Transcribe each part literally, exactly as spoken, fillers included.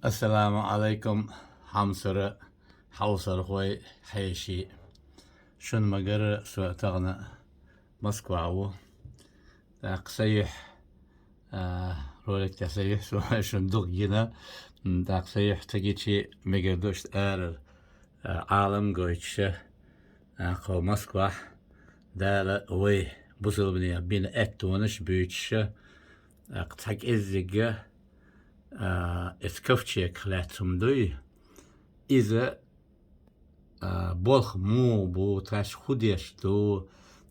Ассаламу Ӏалайкум, хьамсара, хьовсархой, хьеший. Шуна ма гарра, со тахан Москва ву. ТӀаккха са юхь, а, ролик тӀа са юхь со шуна дукха гина. М, тӀаккха са юхь ца гичи мегар ду иштта арара, а, Ӏалам гойтуша, а, кхо Москвахь Дала вай бусалбанех бина аьттонаш буьйцуша, а, цхьа кӀеззига, а, эца ковчегах лаьцна хӀума дуй. Иза, а, болх муха бу, тхаьш хӀу деш ду,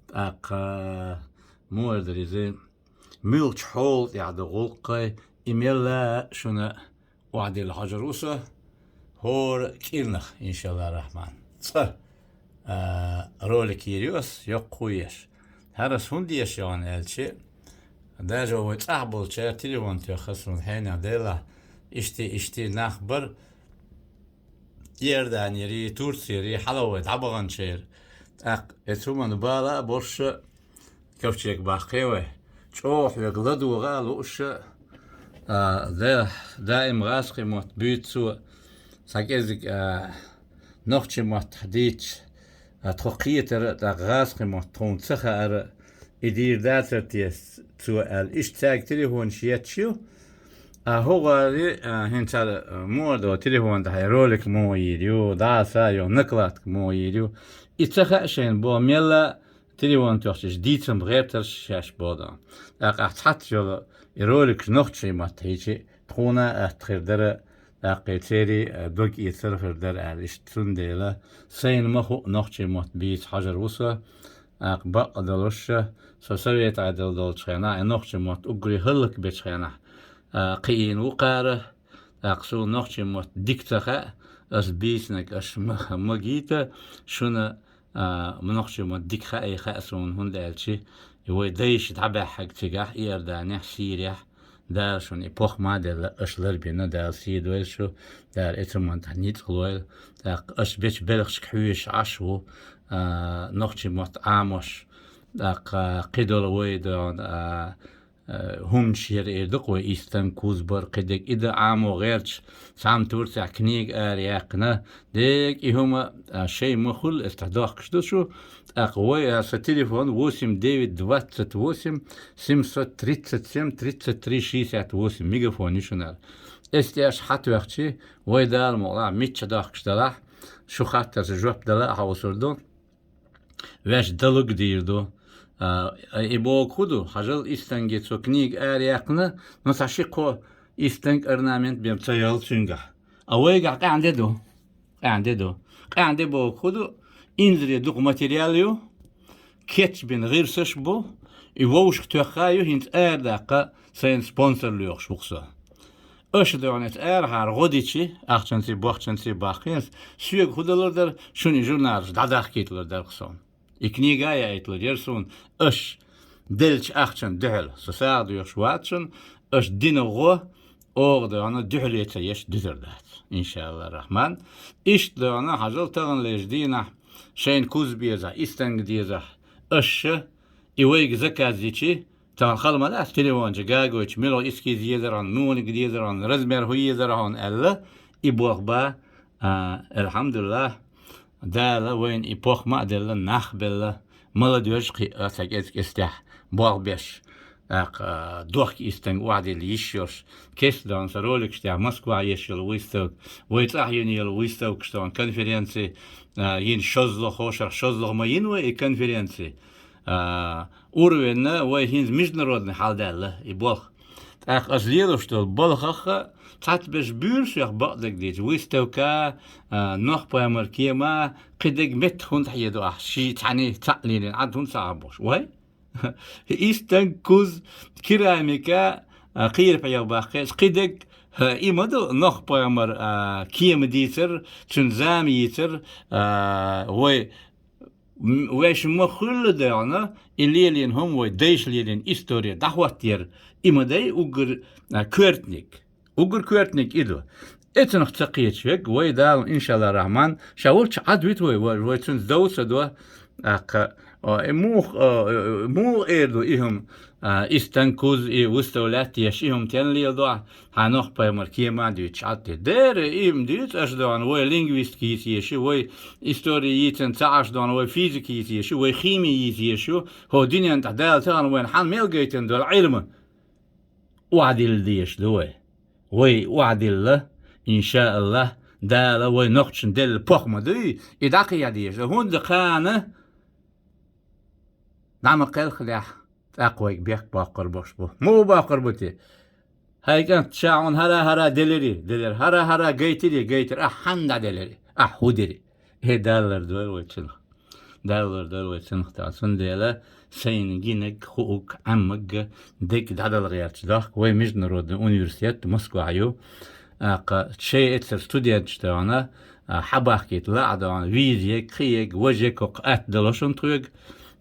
тӀаккха муха дар иза, муьлхачу хьола тӀехь ду гӀуллакхаш, и мелла а шуна охьадилла хьожур ву со, хӀора кӀирнах, иншалла рахьман. Цкъа, а, ролик йийр ю ас, йоккха хӀу еш. ХӀара ас хӀунда еш ю аьлча, даже вай цӀахь болчара телефон тоьхна суна хьенех делахь, иштта, иштта нах бара, Иорданера, Турцера, хьалха вай дӀабаханчара. ТӀаккха эца хӀуманна бала а болуш, ковчег баккхий вай. ЧӀогӀа хьоьга ладогӀа а лууш, а, да-, даим гӀазкхи мотт буьйцу цо, цхьа кӀезиг, а, нохчи мотт дийцча, а, тхо кхетара, тӀаккха гӀазкхи мотт тхуна ца хаьара, и дийр дацара те цо аьлла. Иштта цаьрга телефонаш етташ ю. А хӀокхара, а, хӀинца, а, муха до телефон тӀехь ролик муха йийр ю, дӀаса йо, накладка муха йийр ю. И ца хаьа шайна бо мелла телефон тоьхча дийцам гӀертарш шаьш бодо. ТӀаккха ахь цхьацца йолу и роликаш нохчий мотт хьийчи, тхуна а атта хир дара, тӀаккха и церий, а, дог эцар хир дара аьлла. Иштта цундела сайна ма хуу нохчий мотт бийца хьожур ву со, тӀаккха бакъ а долуш, со совет Ӏедал долчу хенахь, и нохчий мотт уггаре хӀаллакбечу хенахь, а, кхиийна ву кхара, тӀаккха суна нохчий мотт дика ца хаьа, ас бийцинарг аша ма, ма гийта, шуна, а, нохчий мотт дика хаьа, хаьа суна, хӀунда аьлча и вай дайша дӀабаьхьарг цигахь Иорданехь, Сирехь, Дала шуна и похӀма а делла, аша ларбина, Дала сий дойла шу, Дала эца хӀуманна тӀехь ницкъ лойла. ТӀаккха аша бечу белхашка хьоьжуш Ӏаш ву, а, нохчий мотт Ӏамош, тӀаккха кхидолу вай догӀна, а, а, хӀуманаш яра эр ду-кх вай, истан, кузбар, кхидерг и дан Ӏамо гӀерташ, цхьамма Турцехь книга ара яьккхина, дерриг и хӀума, а, шайн ма хуьллу, эцу тӀехь дохкуш ду шу, тӀаккха вай, а, сан телефон восемь девять двадцать восемь семьсот тридцать семь тридцать три шестьдесят восемь, мегафон ю шуна. Эцу тӀе аша хьатоьхчи, вай Дала мукъалахь, мичча дохкуш далахь, шу хаттаршна жоп дала а хьовсур ду. Ваьш далург дийр ду. А, и бохург хӀун ду, хьажал, истанге цо книга ара яьккхина, но цхьа ши-кхо истанг орнамент бен ца йолу цуьнгахь. А вайгахь къаьхьа де ду. Къаьхьа де ду. Къаьхьа де бохург хӀун ду, инзаре дукха материал ю, кечбина гӀирсаш бу, и вовшах тоьхна а ю, хӀинца арадаккха сайна спонсор лоьхуш ву-кх со. Аша догӀна эцу арахьара гӀо дичи, ахчанций, бохчанций баккхийна, соьга хӀун далур дара, шуна и журналаш дӀадахкийталур дара-кх суна. И книга а яийталур яра суна, аша деллачу ахчанна дуьхьал, со сагӀа доьхуш вац шуна, аша дина гӀо, оха догӀна дуьхьале ца еш дуьтур дац, иншаалла рахьман. Иштта догӀна, хьажал, таханлерчу дийнахь шайна куз безахь, истанг дезахь, аша и вайга заказ йичи, тахана хала ма дац, телефон чу гагойчу, муьлха эскиз езар хьуна, муха дезар хьуна, размер хӀун езар хьуна аьлла, и болх ба, а, алхьамдулиллахӀ, Дала вайна и похӀма а делла, нах а белла, ма ладоьжу кхин а цхьа кӀезиг-кӀезиг тӀехь болх беш, тӀаккха, а, дохка истанг охьадилла йиш йолуш. Кестта догӀна сан роликаш тӀехь Москвахь еш йолу выставка, вай цӀахь йина йолу выставкаш догӀна, конференци, а, йина шозлагӀа, хӀокху шарахь шозлагӀа ма йина вай и конференци. А, уровень-на вай хӀинца международный хьалдаьлла и болх. ТӀаккха аса лелош долу балхах а цхьацца берш буьйлу шех бакъдерг дийца. Выставка, а, нохпамар кема, кхидерг метта хӀунда хьеду ахь, ши цхьаьний цхьаъ лелийна Ӏад хӀунда ца Ӏабош? Вай? Истанг, куз, керамика, а, кхера пхьегӀа баккхий, кхидерг, а, и ма ду нохпамар, а, кема дийцар, цуьнан зама йийцар, а, вай М, вешан ма хуьлла дегӀна, и лелийна хӀума вай дайша лелийна истори дӀахӀоттаяр, и ма дай уггар, а, коьртаниг. Уггар коьртаниг и ду. Эцунах ца кхеташ верг, вай Дала, иншалла рахьман, ша волчу Ӏад вита вай, вай, вай цуьнца дов ца до, тӀаккха, О, и мух, о, э, мух эр ду и хӀума, а, истан куз и выставлять еш и хӀума тен лел ду, хьа нох паймар кема дуьйцуш Ӏатти. Дера, и хӀума дуьйцу аша доана, вай лингвистика йийца еш ю, вай история йийцан ца Ӏаш доана, вай физика йийца еш ю, вай хими йийца еш ю, хӀо динен тӀа Дала тахана вайна хьан мел гайтан дола Ӏилма. Охьадилла дезаш ду вай. Вай охьадилла, иншааллах, Дала вай нохчашна делла похӀма дуй, и дӀакхийа дезаш ду. ХӀунда кхана дӀа ма кхелхалехь, тӀаккха вайга бехк боккхур бош бу. Муха боккхур бу те? Хьай кӀант, ша хьуна хӀара-хӀара делири, делира, хӀара-хӀара гайтири, гайтира, ахь хьанна дӀаделири, ахь хӀу дири? Э, Дала лардойла вай цунах. Дала лардойла вай цунах тӀа. Цундела сайна гинаг, хуург, Ӏаммаг дег дӀадала гӀерташ дохк. Вай международный университет Москвахь ю. ТӀаккха шайн эцар студенташ доана, а, хьабахкийта лаьа доана, визег, кхиег, важег, кхокх атта дало шун тхоьга,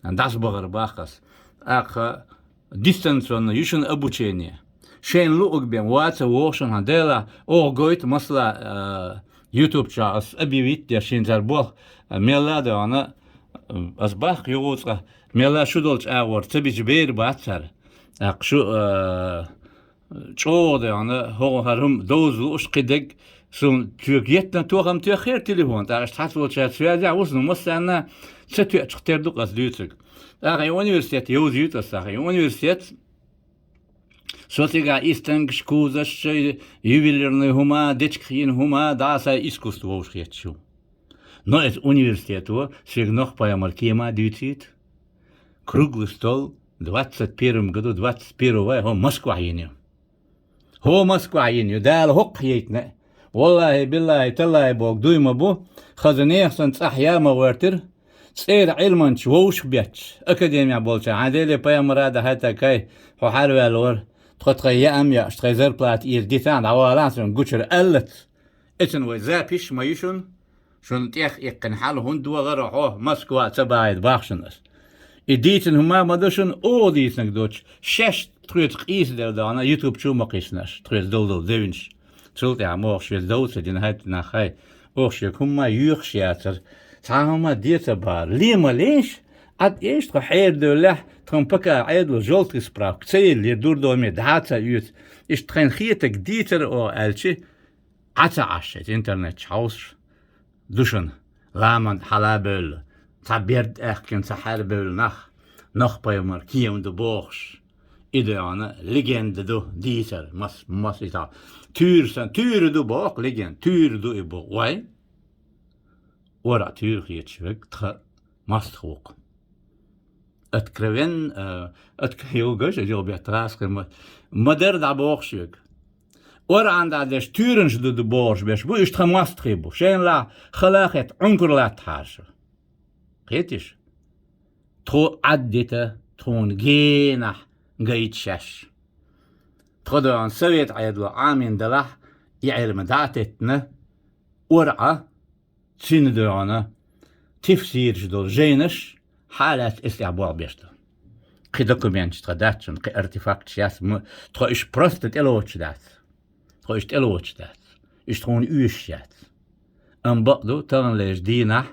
дӀасабахар бахас. ТӀаккха дистанционно ю шун обучение. Шайн луъуг бен ваца вохушан хьан Дела, оха гойту масала, а, YouTube чу ас объявить деш шин цар болх, а, мелла а доана, а, ас бахка югӀуцкъа, мелла шу долчу агӀор ца бича бер бац цара. ТӀаккха шу, а, чӀогӀа доана, хӀокху хӀара хӀума довза лууш кхидерг, суна цуьнга еттан тохам тоьххера телефон, тӀаккха иштта хьаца волчаьрца связехь ву, ну массарна ца тоьачух тера ду ас дуьйцург. ТӀаккха и университет йовзуьйту ас, тӀаккха и университет, со цигахь истангаш, кузаш, ювелирный хӀума, дечках йина хӀума, дӀа сайн искусство вовшахетташ ю. Но эцу университето соьга нох пайхамар кема дуьйцийта. Круглый стол двадцать первом году, двадцать первого хӀо Москвахь йина ю. ХӀо Москвахь йина ю, Дала хӀокхахь яйтина. Валлахи, биллахи, таллахи боху дуй ма бу, хаза нехан санна цӀахь я ма гӀоьртира, цӀера Ӏилманча вовшах бетташ, академехь болчара, хьан Деле пайхамара дан хьайта кай, хьо хьарваьлла вара, тхо тхайн яам яаш, тхайн зарплата иза дитахь, дӀавалахь цунна гучара аллац. Эцна вай запись ма ю шуна, шуна тӀех иккхина хьал хӀунда вахара хьо Москва ца бахийта бахшина ас. И дийцина хӀума ма ду шуна, оха дийцинарг доцуш, шаьш тхоьца къийсаделла доана, YouTube чу ма кхиссинаш, тхоьца долу-долу девнаш. Цул тӀаьхьа мохуш веза дов ца дина хӀайтта нах хай, оха шега хӀумма йоьхуш яцара, цхьа хӀумма де ца бахара. Ле ма леш, Ӏад эш тхо хьерадевллехь, тхан пока Ӏедало жёлтый справка ца еллера, дурдоме дӀа а ца оьцу. Иштта тхайна хетарг дийцара оха аьлчи, Ӏа ца Ӏаш, эца интернет чу хьовсуш ду шуна, ламан хьала а бевлла, цхьа берд аьхкина ца хьара бевлла нах, нох пайхамар кема ду бохуш. И доьгӀна легенда ду, дийцар, мас, мас и цхьа. Туьйра сан, туьйра ду боху легенда, туьйра ду и бу. Вай? Ора туьйра хеташ верг тхан мастах ву-кх. Откровен-, э, отк-, йогаш, йогабетта гӀаскхи ма-, ма-дарра дӀабохуш верг. Ора ан дӀа деш, туьйранаш ду, ду бохуш беш бу, уьш тхан мастхий бу. Шайна лахь хала а хетта, Ӏункар латтахьара шу. Кхетиш? Тхо Ӏаддита, тхуна генахь гайта шаьш. Тхо доьгӀна совет Ӏедало Ӏамийна далахь, и Ӏилма дӀа а теттина, ора Ӏа, цуьнан доьгӀна тифсираш долу жайнаш хьалаьцна эс тӀехь болх беш ду. Кхин документаш тхан дац шуна, кхин артефакташ яц, м-, тхо уьш просто тӀелоцуш дац. Тхо уьш тӀелоцуш дац. Уьш тхуна оьшуш яц. Амма бакъ ду, таханлерчу дийнахь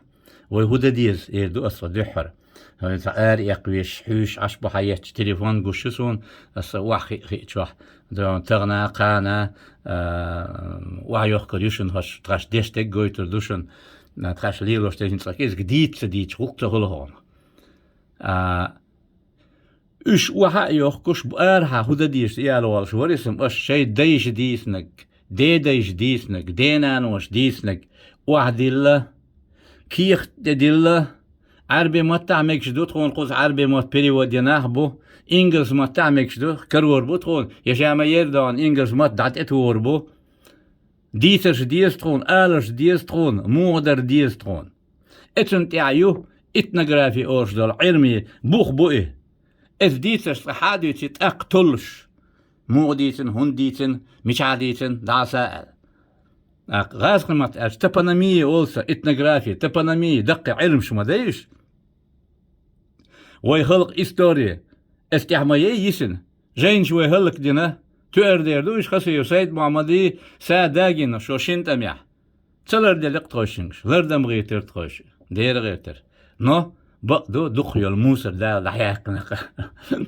вай хӀун дан деза, эр ду ас тхо дуьххьара. Вай цхьа ара эккхавеш, хьуьйсуш Ӏаш бу хьаетташ, телефон гуш ю суна, аса охьахиъ хиъчохь. Дон тахана, кхана, а, охьайохкур ю шуна хӀорш, тхаьш деш дерг гойтур ду шуна, а, тхаьш лелош дерг хӀинца кӀезиг дийца ца дийцаш гӀуллакх ца хуьлу хьуна. А, уьш охьа а йохкуш, арахьа хӀун дан дезаш ала волуш вара иза, аш шайн дайша дийцинарг, дедайша дийцинарг, денаноша дийцинарг охьадилла, кехат тӀедилла, Ӏаьрби маттахь мегаш ду тхуна, кхуза Ӏаьрби мотт перевод йина нах бу, ингалс маттахь мегаш ду, карор бу тхуна, я ша ма-ярра догӀна ингалс мотт дӀа тӀетухур бу. Дийцарш деза тхуна, аларш деза тхуна, муха дар деза тхуна. Эцунна тӀехь ю этнографи олуш долу Ӏилми бух бу и. Эцу дийцарш цкъа хьа а дуьйций, тӀаккха толлуш. Муха дийцина, хӀунда дийцина, мичахь дийцина, дӀаса аьлла. ТӀаккха гӀазкхийн матта аьлча, топономия олу сан, этнография, топономия, даккхий Ӏилмаш ма дай уьш. Вай халкъан истори, эс тӀехь ма яй йисина. Жайнаш вай хӀаллакдина, туьар дер ду уьш Хасиев Сайд-Мухьаммадий, Са Дагина шо шина тӀамехь. Ца ларделира тхойшингаш, лардам гӀиртира тхойша, дера гӀиртира. Но Бакъду, дукха йола мусор Дала дӀаяьккхина.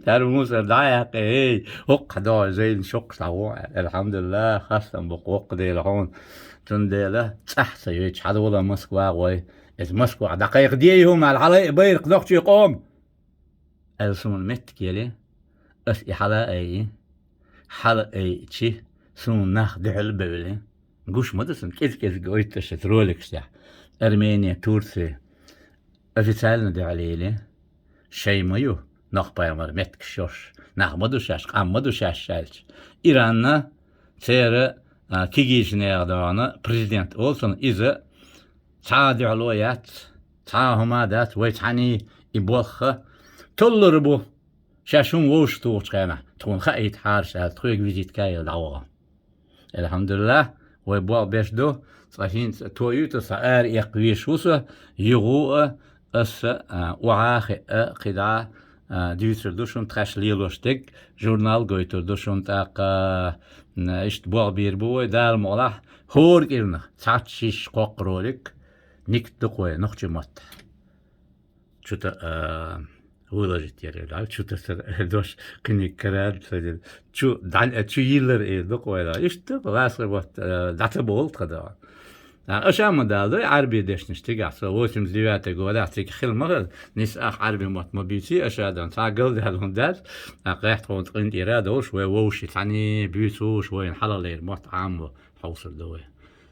ХӀара мусор дӀаяьккхе, эй, хӀокху догӀу зайна шоккхуш дӀагӀо. Алхьамдулиллах, хастам бу-кх воккха Дела хьуна. Цундела цӀахь ца йойтуш хьадола Москва гӀой. Иза Москва дӀакхайкхаде и хӀума аьлла, хьала а байракх нохчий къома. Аьлла суна меттиг елли, ас и хьала айи, хьала айичи, суна нах дуьхьал бевли. Гуш ма ду сан, кӀезиг-кӀезиг гойтуш аса роликаш тӀехь. Армения, Турция. Официально дуьхьал йели. Шай ма ю, нохпаймар меттигаш йош. Нах ма ду шаьш, къам ма ду шаьш аьлча. Иранна, церан, а, кигийчу нехан догӀана президент олу сан, иза цхьа а дуьхьало яц, цхьа а хӀума дац, вай цхьаьний и болх толлур бу. Шаьш хӀума вовшах тухучу хенахь, тхуна хаийта хьараш аьлла, тхоьга визитка а елла дӀавахана. Алхьамдулиллах, вай болх беш ду, цкъа хӀинца то ю, то сан ара эккха везаш ву со, юха а аса, а, охьа а хиъа, кхидӀа, а, дуьйцур ду шуна тхаьш лелош дерг, журнал гойтур ду шуна тӀаккха, а, иштта болх бийр бу вай, Дала мукъалахь, хӀора кӀирнах цхьацца шишша кхоккха ролик, никта ду-кх вай нохчийн маттахь. Чу та, а, выложить яр, да, чу тасар дош кхиниг карад, ца дин. Чу, дан-, чу йиллар эр ду-кх вай, да. Иштта, ласар вот, а, дӀа ца боху тхан да. А, аша ма дала дой, Ӏарби дешнаш цигахь, со восемьдесят девятый годахь цига хила ма хила, нис ах Ӏарби мотт ма буьйций аша дан, цхьа галдаьлла хӀума дац, а, гӀехь тхуна къинтӀера а долуш, вай вовшийн цхьаьний буьйцуш, вайна хьалалера мотт Ӏамо хьовсур ду вай.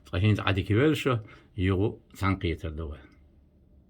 Цкъа хӀинца Ӏадика велла шо, юха цхьаьна кхетар ду вай.